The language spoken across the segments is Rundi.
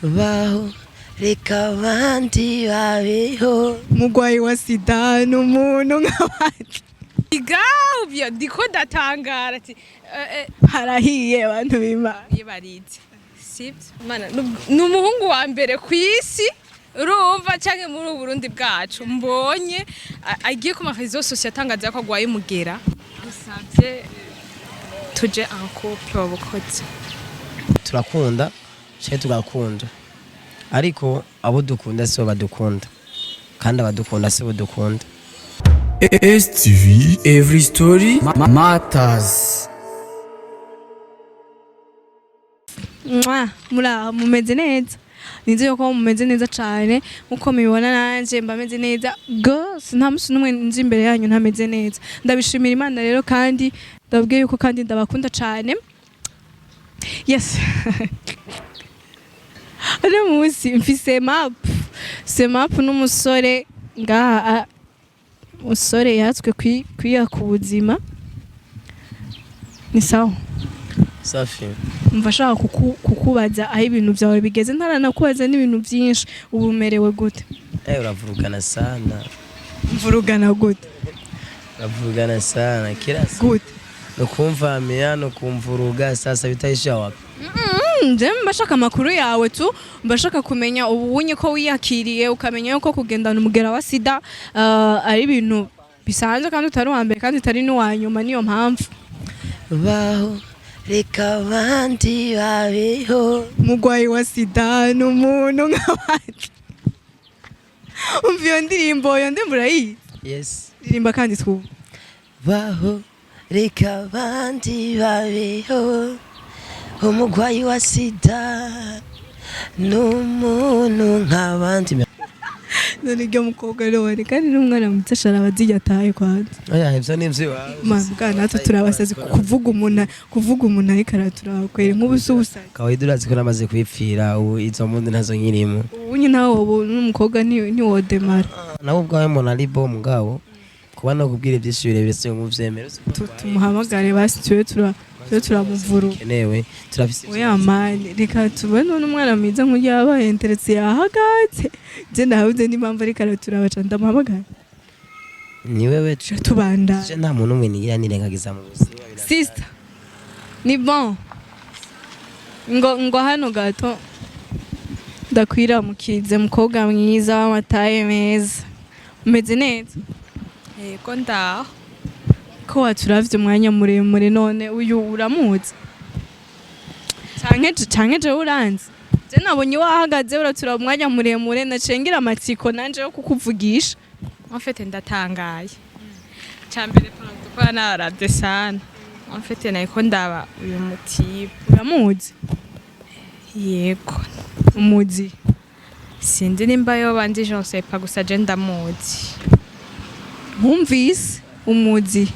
Baho, reka abandi babeho. Umugwayi wa sida ni umuntu nk'abandi. Igabyo ndiko ndatangara ati Harahiye abantu b'Imana. Iyo barize sibyo. Mana, ni umuhungu wa mbere ku isi, urumva, canke muri ubu Burundi bwacu mbonye agiye ku ma réseaux sociaux atangaza ko agwaye umugera. Usavye tuje en couple, wabukoze. Turakunda canke tugakunda, ariko abo dukunda sibo badukunda, kandi abadukunda sibo dukunda. STV Every Story Matters. Mwa muraho, mumeze neza? Nizeye ko mumeze neza cane nkuko mubibona. Nanje mba meze neza gose, nta musi n'umwe nzi imbere yanyu ntameze neza. Ndabishimira Imana rero, kandi ndababwiye yuko kandi ndabakunda cane. Yes, uno munsi mfise map semap n'umusore ngaha, umusore yatswe kwiyaka ubuzima. Ni sawa? Safi. Mva ashaka kukubaza aho ibintu byawe bigeze, ntaranakubaza n'ibintu byinshi. Ubu umerewe gute? Eh, uravurugana sana. Mvurugana gute? Uravurugana sana kila siku. Gute? Nukumvamia nukumvuruga, sasa bitaishia wapi? Nje mba shaka amakuru yawe tu, mba shaka kumenya ubunye ko wiyakiriye, ukamenya yuko kugendana umugera wa sida ari ibintu bisanzwe, kandi utari uwa mbere kandi utari n'uwa nyuma. Niyo mpamvu. Baho, reka abandi babeho. Umugwayi wa sida ni umuntu nk'abandi. Umva iyo ndirimbo, iyo ndirimbo urayizi? Yes. Ririmba kandi twumva. Baho, reka abandi babeho, umugwayi wa sida n'umuntu nk'abandi. None iryo mukobwa rero, kandi n'umwana muto asharaba azijya atahe kwanza. Oya, ivyo ni ivy'iwawe. Mwana, natwe turabasazi. Kuvuga umuntu ariko araturaba kwera nk'ubusa ubusa. Kawaida, urazi ko namaze kwipfira, ubu izo mbundi ntazo nkirimo. Ubunye nawe ubu n'umukobwa ntiwodemara. Nawe ubwawe mbona ari bo, mugabo kuba no kubwira ivyinshi birebire si muvyemere. Tumuhamagare basi, tube turamuvura. Kenewe turafise. Oya mani, reka tubone none umwana mwiza nk'urya yabaye interetse yahagaze. Je ndahabuze n'impamvu ariko araturaba ca ndamuhamagara. Ni wewe. Tuca tubandana. Je nta muntu umwe nigira nirengagiza mu buzima. Sister, ni bon, ngo hano gato ndakwiramukirize, mukobwa mwiza w'amataye meza, umeze neza? Yego, ndaho. Ko waturavye umwanya muremure, none uyu uramuzi canke jewe uranzi? Je nabonye wahagaze uraturaba umwanya muremure, nacengera amatsiko nanje yo kukuvugisha. En fait ndatangaye. Cambere, pardon ko naravye sana. En fait nariko ndaba uyu mu type. Uramuzi? Yego. Umuzi? Sinzi nimba yoba nzi, je ne sais pas, gusa je ndamuzi. Nkumvise umuzi.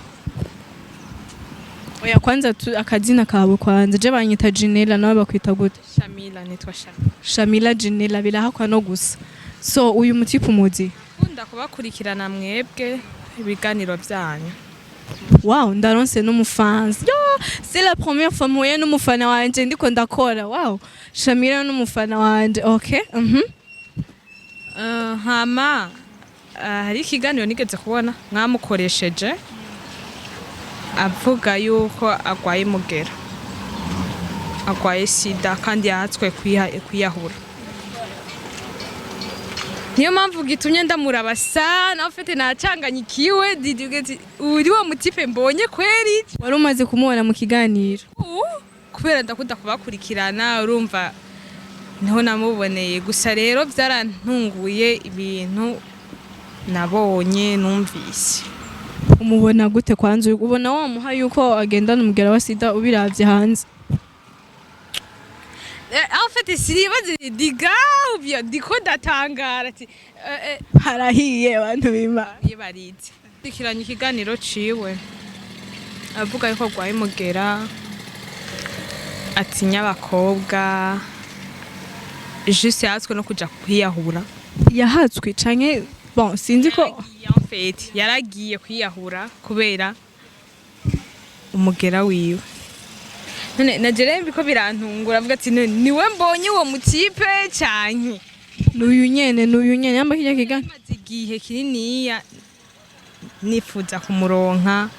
Oya, kwanza akazina kawe kwanza. Je banyita Jinela, nawe bakwita gute? Shamila, nitwa Shamila. Shamila, Jinela birahakwa no gusa. So uyu mu type umuzi? Nkunda kubakurikirana mwebwe, ibiganiro byanyu. Wow, ndaronse n'umufansi. Yo, c'est la première fois mpuye n'umufana wanje ndiko ndakora. Wow, Shamila n'umufana wanje, okay. Hama hari ikiganiro nigeze kubona mwamukoresheje avuga yuko agwaye mugera, agwaye sida, kandi yahatswe kwiyahura. Niyo mpamvu gitumye ndamuraba sana. Ufite nacanganyikiwe, uri wa mu type mbonye kweri. Wari umaze kumubona mu kiganiro? Kubera ndakunda kubakurikirana, urumva, niho namuboneye. Gusa rero byarantunguye ibintu nabonye, numvise. Umubona gute kwanza? Ubona wamuha yuko agendana umugera wa sida ubiravye hanze? En fait sinibaze diga ubyo ndiko ndatangara ati Harahiye abantu b'Imana. Iyo barize kurikiranye ikiganiro ciwe avuga yuko agwaye mugera, atinya abakobwa, juste yatswe no kuja kwiyahura. Yahatswe canke, bon, sinzi ko. Yaragiye, en fait yaragiye kwiyahura kubera umugera wiwe. None na jewe biko birantungura, avuga ati: "None niwe mbonye uwo mutipe canke?" N'uyu nyene, n'uyu nyene yambaye kirya kigana. Maze igihe kininiya nifuza kumuronka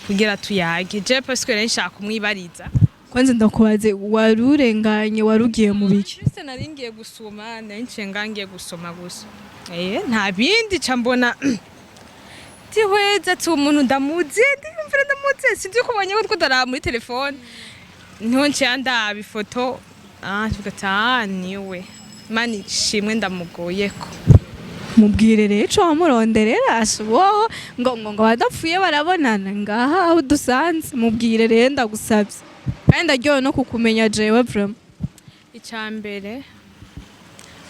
kugira tuyage, je parce que rero nshaka kumwibariza. Kwanza ndakubaze, wari urenganye, wari ugiye mu biki? Juste nari ngiye gusoma, nari nciye ngaha ngiye gusoma gusa, nta bindi. Ca mbona tihweza ati umuntu ndamuzi, ndiyumvira ndamuzi, sinzi ko ubonye ko twaraba muri telefone, niho nciye ndaba ifoto, tuvuga ati: "Ah, niwe." Imana ishimwe, ndamugoyeko. Mubwire rero ico wamuronderera. Ashoboho ngo badapfuye barabonana ngaha aho dusanze. Mubwire rero, ndagusabye, kandi ndaryohewe no kukumenya jewe, vraiment. Icya mbere,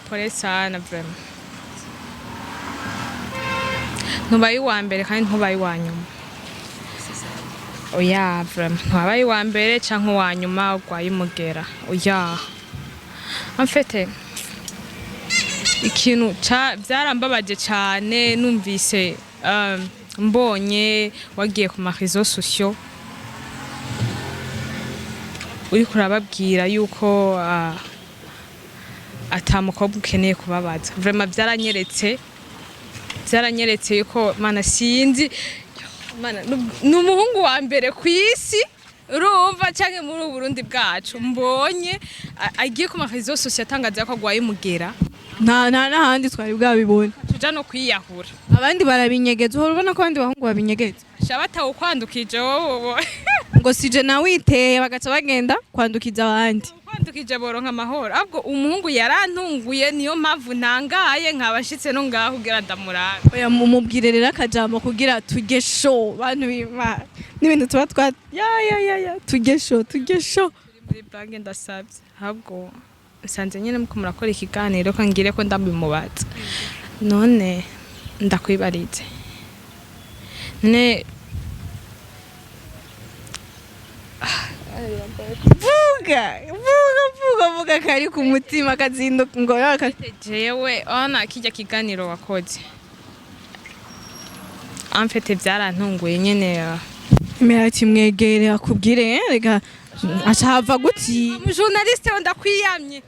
pole sana, vraiment. Ntubaye uwa mbere kandi ntubaye uwa nyuma. Oya, vraiment, ntubaye uwa mbere canke uwa nyuma urwaye umugera, oya. En fait, ikintu byarambabaje cane numvise, mbonye wagiye ku ma réseaux sociaux uriko urababwira yuko ata mukobwa ukeneye kubabaza. Vraiment byaranyeretse yuko, mana, sinzi, mana, ni umuhungu wa mbere ku isi, urumva, canke muri ubu Burundi bwacu mbonye agiye ku ma réseaux sociaux atangaza ko agwaye umugera. Nta n'ahandi twari bwabibone. Tuja no kwiyahura. Abandi barabinyegeza, uhora ubona ko abandi bahungu babinyegeza. Sha, batawukwandukije wowe. Ngo sije nawiteye, bagaca bagenda kwandukiza abandi. Kwandukije boronka amahoro. Ahubwo umuhungu yarantunguye, niyo mpamvu ntangaye nkaba nshitse no ngaho kugira ndamurabe. Oya, mumubwire rero akajambo kugira tujye show, bantu b'Imana, n'ibintu tuba twa ya ya ya ya, tujye show, tujye show. Turi muri banki, ndasabye. Ahubwo nsanze nyine muko murakora ikiganiro, ko ngire ko ndabimubaza. None ndakwibarize, none Vuga, vuga, vuga, vuga kari ku mutima kazinduka ngo Jewe ona kijya kiganiro wakoze, en fait byarantunguye nyene. Emera ati mwegere akubwire, rega acahava guti. Umujournaliste we, ndakwiyamye.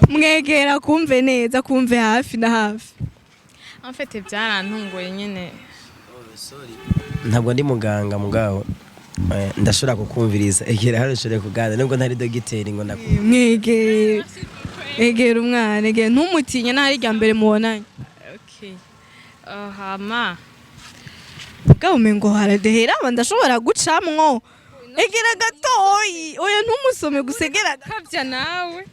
Mwegera kumve neza, kumve hafi na hafi. En fait byarantunguye nyene. Ntabwo ndi muganga, mugabo ndashobora kukumviriza. Egera hano ushobore kuganira, nubwo ntari dogiteri ngo ndaku Mwegere, egera umwana, egera, ntumutinye n'ahari irya mbere mubonanye. Okay, hama Bwa umengo haradehera aba ndashobora gucamwo. Egera gatoyi, oya, ntumusome gusa, egera. Kavya nawe,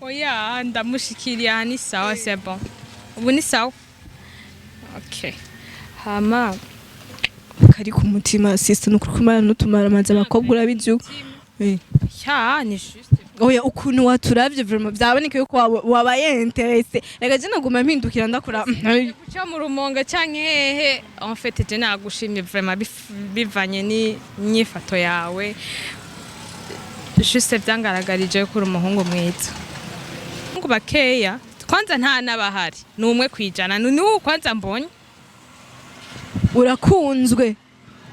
oya, ndamushikiriye aha, ni sawa, c'est bon, ubu ni sawa. Okay, hama Kari ku mutima, sister, nukuri kumara n'utumara amazi abakobwa, urabizi uko. Ya, ni juste. Oya, ukuntu waturavye, vraiment vyaboneka yuko wabaye intéressé. Reka je naguma mpindukira ndakura. Kuca mu Rumonge canke hehe. En fait je nagushimye vraiment, bivanye n'inyifato yawe. Juste vyangaragarije ko uri umuhungu mwiza. Umuhungu bakeya kwanza, nta n'abahari, ni 1%, ni uwu kwanza mbonye. Urakunzwe,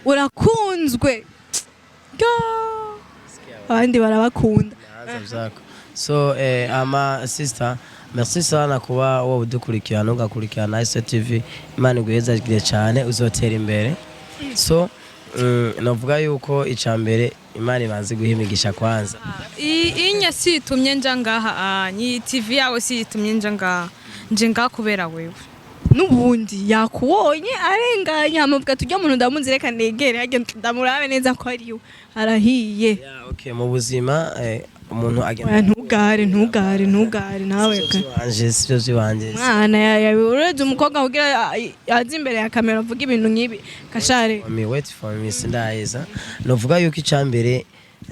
urakunzwe. Ga. Abandi barabakunda. Naanza vyako. So ama sister, merci sana kuba wowe udukurikirana, ugakurikirana ICTV. Imana iguhezagire cyane, uzotera imbere. So novuga yuko icya mbere Imana ibanze guha imigisha kwanza. Inya situmye nja ngaha, ni TV yawe situmye nja ngaha, nje ngaha kubera wewe. N'ubundi yakubonye arenganye, hamavuga tujya muntu ndamuzi, reka negere hajya ndamurabe neza ko ari we, arahiye. Yeah, okay, mu buzima umuntu agenda Oya, ntugare, ntugare, ntugare nawe. Sivyo vy'iwanje, sivyo vy'iwanje. Mwana uretse umukobwa kugira aze imbere ya kamera avuga ibintu nk'ibi kashare. For me, wait for me, sindaheza. Novuga yuko icambere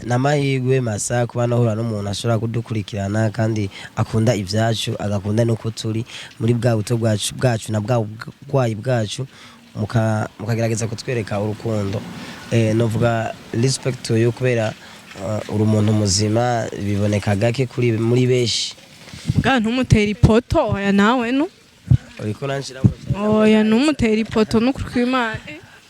n'amahirwe masa kuba nahura n'umuntu ashobora kudukurikirana kandi akunda ibyacu, agakunda nuko turi muri bwa buto bwacu na bwa bugwayi bwacu, mukagerageza kutwereka urukundo. Novuga respect to you kubera uri umuntu muzima, biboneka gake kuri muri benshi. Bwa ntumutere ipoto, oya, nawe no. Uriko nanshiramo. Oya, ntumutere ipoto, n'ukuri kw'Imana.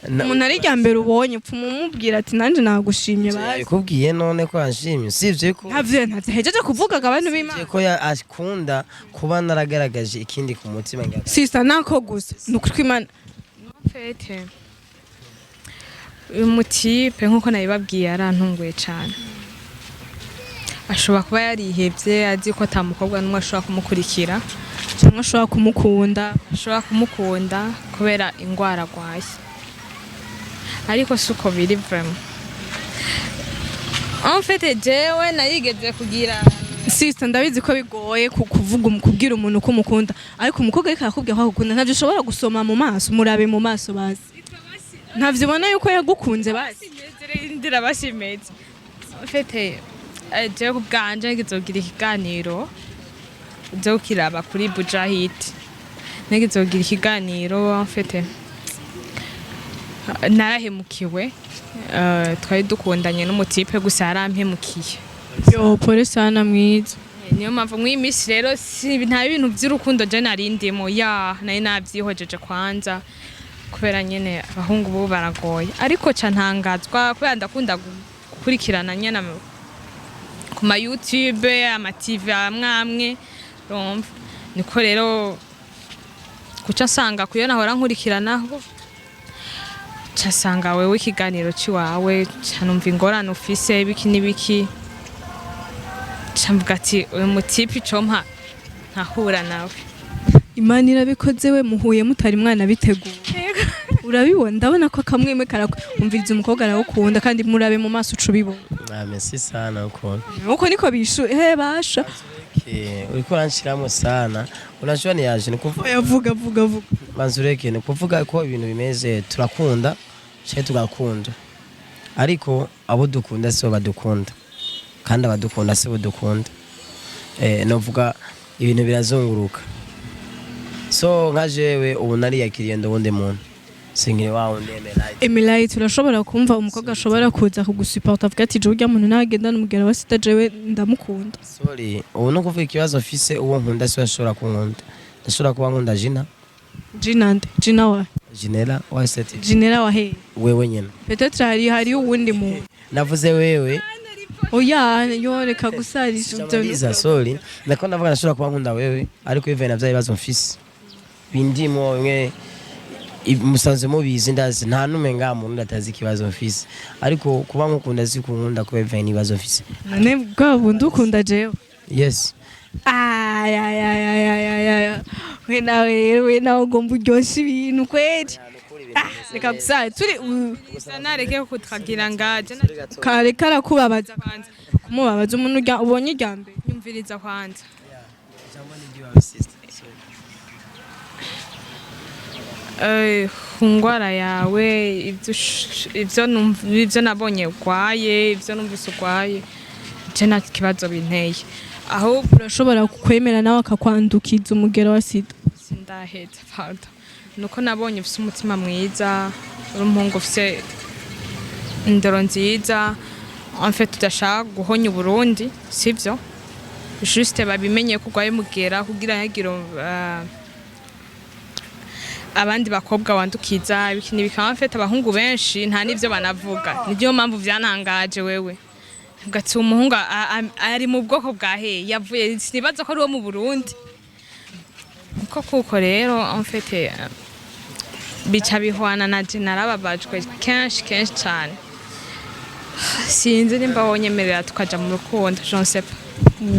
Umuntu ari irya mbere ubonye, upfuma umubwira ati nanjye nagushimye basi. Yabikubwiye none ko yanshimye, sivyo ko Ntavyo hejeje kuvuga ngo abantu b'Imana. Sivyo ko akunda kuba naragaragaje ikindi ku mutima ngira Sister, nako gusa ni ukuri kw'Imana. Fete, uyu mutipe nk'uko nabibabwiye yarantunguye cyane. Ashobora kuba yarihebye, azi ko ata mukobwa n'umwe ashobora kumukurikira cyangwa ashobora kumukunda. Ashobora kumukunda kubera indwara arwaye, ariko si uko biri vraiment. En fait, jewe narigeze kugira Sister, ndabizi ko bigoye kuvuga kubwira umuntu ko umukunda, ariko umukobwa ariko arakubwira ko agukunda, ntavyo ushobora gusoma mu maso. Murabe mu maso basi, ntavyo ubona yuko yagukunze basi? Ndira bashimetse. En fait, jewe ku bwanje nigeze kugira ikiganiro, uze kukiraba kuri Bujahid. Nigeze kugira ikiganiro, en fait narahemukiwe. Twari dukundanye n'umutipe, gusa yarampemukiye. Yo, pole sana mwiza. Niyo mpamvu mw'iyi minsi rero si nta bintu by'urukundo je nari ndimo, ya nari navyihojeje kwanza, kubera nyene abahungu bo baragoye. Ariko ca ntangazwa kubera ndakunda gukurikirana nyene ku ma YouTube, ama TV amwe amwe, urumva niko rero kuca nsanga kuyo nahora nkurikiranaho, ca nsanga wewe ikiganiro ciwawe, ca numva ingorane ufise ibiki n'ibiki, ca mvuga ati uyu mutipe icompa nkahura nawe. Imana irabikoze, we muhuye mutari mwana biteguye. Urabibona, ndabona ko akamwemwe karakwe. Umviriza, umukobwa arawukunda kandi murabe mu maso uca ubibona. Ah, merci sana ukuntu. Uko niko bishu he basha. Okay, uriko uranshiramo sana, unajua ni yaje ni kuvuga. Oya, vuga, vuga, vuga. Manzureke, ni kuvuga ko ibintu bimeze, turakunda cyangwa tugakunda, ariko abo dukunda sibo badukunda, kandi abadukunda sibo dukunda. Novuga ibintu birazunguruka. So nka jewe ubu nariyakiriye, ndubundi muntu sinkiri wa wundi Emerald. Emilite, urashobora kumva umukobwa ashobora kuza kugusuporta avuga ati jewe urya muntu nagenda n'umugera wa sida, jewe ndamukunda? Sorry, ubu no kuvuga ikibazo mfise, uwo nkunda siwe ashobora kunkunda. Ndashobora kuba nkunda Jina. Jina nde? Jina wa Jinela wa STV. Jinera wa he? Wewe nyene. Peut-être hari uwundi muntu. Navuze wewe. Oya, yo reka gusarisha ibyo. Liza, sorry, nako ndavuga ndashobora kuba nkunda wewe, ariko bivanye na vya bibazo mfise bindimo bimwe musanzwe mubizi, ndazi nta numwe ngaha muntu atazi ikibazo mfise, ariko kuba nkukunda si kunkunda kuba bivanye n'ibibazo mfise. None bwa bundi ukunda jewe? Yes. Ayayayayayaya, we nawe rero, we nawe ugomba uryoshye ibintu kweli. Ah, reka gusa turi Nareke kutwagira ngaje. Kare karakubabaza. Kwanza. Kumubabaza umuntu ubonye irya mbere. Nyumviriza kwanza. Sister. Ku ngwara yawe, ibyo nabonye urwaye, ibyo numvise urwaye, je nta kibazo binteye, ahubwo Urashobora kwemera nawe akakwandukiza umugera wa sida? Sindaheza, pardon. Nuko nabonye ufise umutima mwiza, uri umuhungu ufise indero nziza, en fait udashaka guhonya Uburundi, sivyo? Juste babimenye ko urwaye mugera kugira ntihagire abandi bakobwa wandukiza ibiki n'ibiki. En fait abahungu benshi nta n'ivyo banavuga, niyo mpamvu vyantangaje. Wewe ugati umuhungu ari mu bwoko bwa he yavuye, sinibaza ko ari uwo mu Burundi. Niko kuko rero en fait bica bihwana na je narababajwe kenshi kenshi cyane. Sinzi nimba wonyemerera tukaja mu rukundo, je ne sais pas.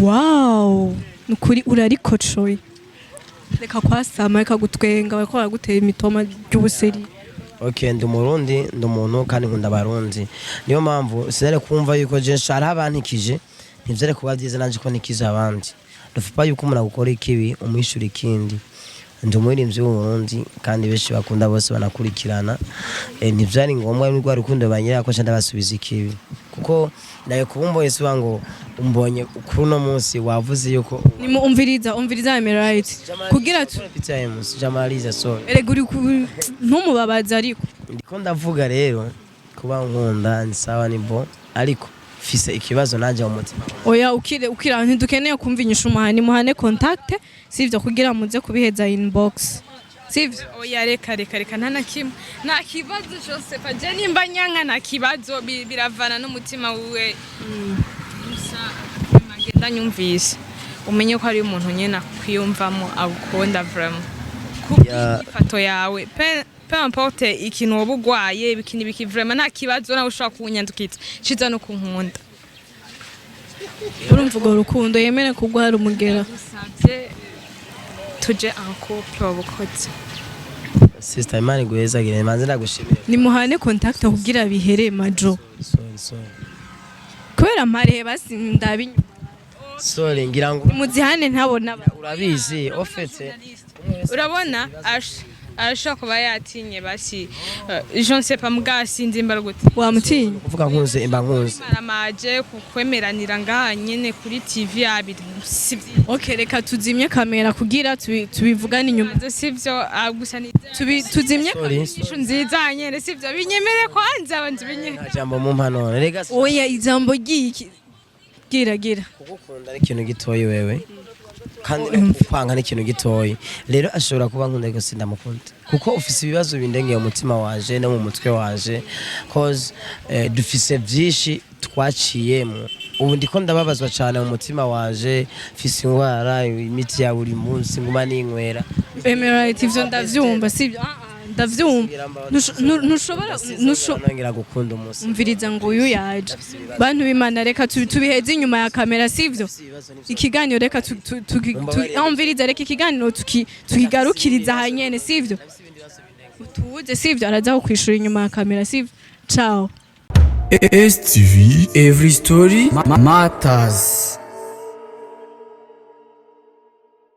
Wow, nukuri urarikocoye. Reka kwasama, reka gutwenga, bariko baragutera imitoma ry'ubuseri. Okay, ndi Umurundi, ndi umuntu kandi nkunda Abarundi. Niyo mpamvu sinari kumva yuko je hariho abantikije, ntivyari kuba vyiza nanje ko nikiza abandi. Dufupa yuko umuntu agukora ikibi umwishura ikindi. Ndi umuririmbyi w'Uburundi kandi benshi bakunda, bose banakurikirana. Ntivyari ngombwa rwa rukundo banyereka ko nca ndabasubiza ikibi, kuko nawe kuba umbonye siba ngo umbonye kuri uno munsi wavuze yuko Nimu umviriza, umviriza Emerald, kugira tu Jamaliza, sorry. Erega uri ntumubabaze ariko. Ndiko ndavuga rero, kuba nkunda ni sawa, ni bon, ariko mfise ikibazo nanje mu mutima. Oya, ukire ukira, ntidukeneye kumva inyishu. Muhane, muhane contact, sivyo? Kugira muze kubiheza inbox. Sivyo? Oya, reka, reka, reka, nta na kimwe, nta kibazo. Jose je nimba nyanka, nta kibazo, biravana n'umutima wiwe gusa. Ngenda nyumvise, umenye ko ari umuntu nyene akwiyumvamo, agukunda vraiment kubw'inyifato yawe, peu importe ikintu woba ugwaye, ibiki n'ibiki, vraiment nta kibazo. Nawe ushobora kunyandukiza, ciza no kunkunda. Urumva urwo rukundo, yemere kugwara umugera. Usavye tuje en couple, wabukoze. Sister, Imana iguhezagire, manze ndagushimiye. Nimuhane contact kugira bihere, majo. Sorry, sorry. Kubera mparehe basi ndabinyuma. Sorry, ngira ngo Nimuzihane ntabona. Urabizi ofete. Urabona arashobora kuba yatinye basi, je ne sais pas, mbwa sinzi mba gute. Wamutinya? Kuvuga nkunze, imba nkunze. Maramaje kukwemeranira ngaha nyene kuri TV abiri, sivyo? Okay, reka tuzimye kamera kugira tubivugane inyuma. Sivyo, gusa ni Tuzimye. Sorry. Inyishu nziza nyene, sivyo? Binyemere kwanza, banze binye. Nta jambo mumpa none, rega. Oya, ijambo ryiki? Gira gira. Kugukunda ni ikintu gitoyi wewe, kandi no kukwanga ni ikintu gitoyi. Rero ashobora kuba nkunda ariko sindamukunda, kuko ufise ibibazo bindengeye umutima wanje no mu mutwe wanje, cause dufise vyinshi twaciyemo. Ubu ndiko ndababazwa cyane mu mutima wanje, mfise ingwara, imiti ya buri munsi nguma ninywera. Emerald, ivyo ndavyumva, sivyo? Ah, ah, ndavyumva. Ntushobora Nongera gukunda umunsi. Umviriza, ngo uyu yaje. Bantu b'Imana, reka tubiheze inyuma ya kamera, sivyo? Ikiganiro reka umviriza, reka ikiganiro tukigarukiriza hanyene, sivyo? Utuze, sivyo? Araza kwishura inyuma ya kamera, sivyo? Ciao. STV Every Story Matters.